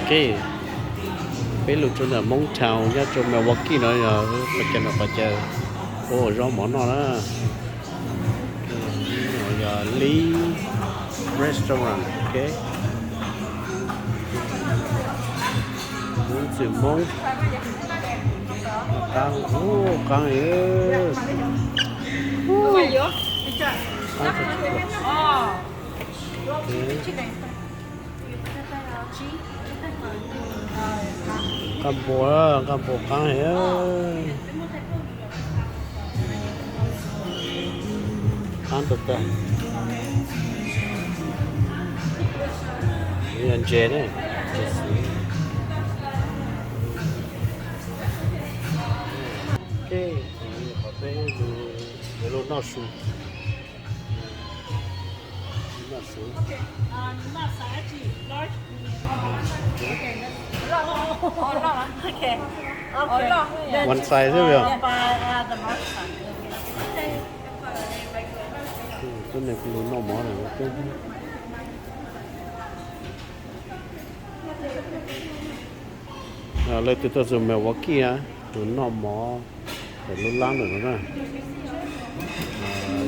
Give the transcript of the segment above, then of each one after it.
Ok, peb los rau ntawm Hmoob Town nyob rau Milwaukee no yog qhov chaw no qhov chaw ua zaub mov noj na. Yog Lee Restaurant, ok. Ntxwm Hmoob. Qab, ub, qab. Qab npua, qab npua qab heev. Qab tag tag. Yog ntses na, ntses xwb. Ok, qhov peb yuav los noj su. Noj su. One side xwb yog. Tuab neeg kuj los noj mov lawm. Leej twg tuaj txug Milwaukee na, los noj mov ntawm lub lab ntawm no na.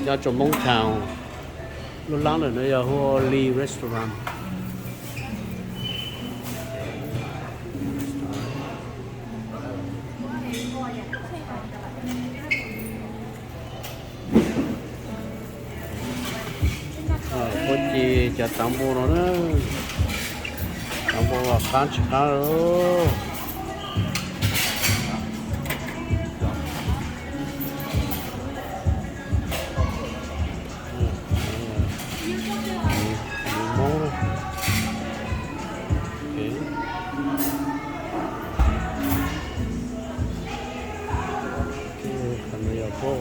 Nyob rau Hmoob Town, lub lab ntawm no yog hu ua Lee Restaurant. Puab ci cov taav npua no na, taav npua los qab tsis qab. Qhov no yog puab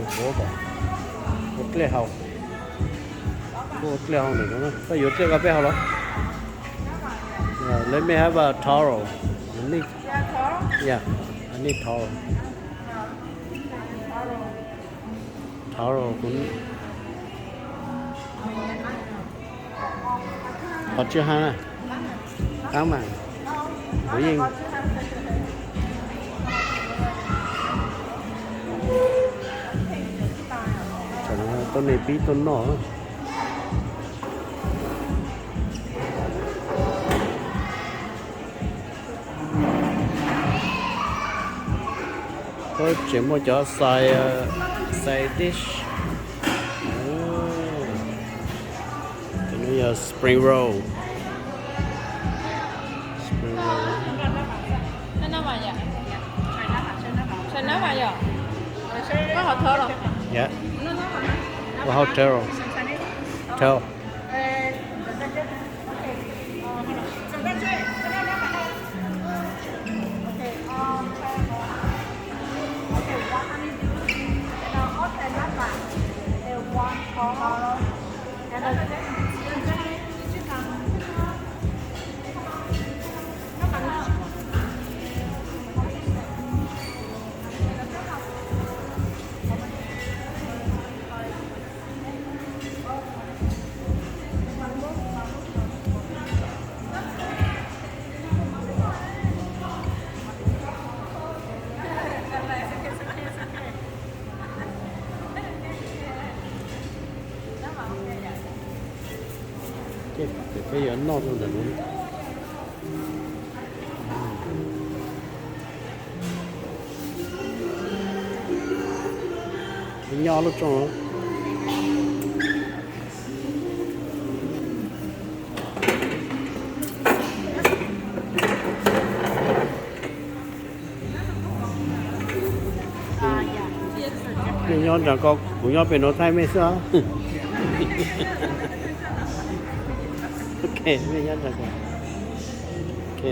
ua dlej haus, puab ua dlej haus ntawm no. Koj yuav dlej koj peb haus los? Let me have a taro. I need, yeah, I need taro. Taro kuv, qhov tsis qab na, qab mas kuv yeej, tam no tuab neeg pib tuaj noj. Puab tseem muaj cov side, side dish. Cov no yog spring roll. Spring roll. Yeah. Ua hauv taro. Taro. Ces peb yuav noj rau ntawm no. Nyob lub rooj. Nej nyob nram ko, kuv nyob pem no thaij mej xwb os. Ok, nej nyob nram ko. Ok.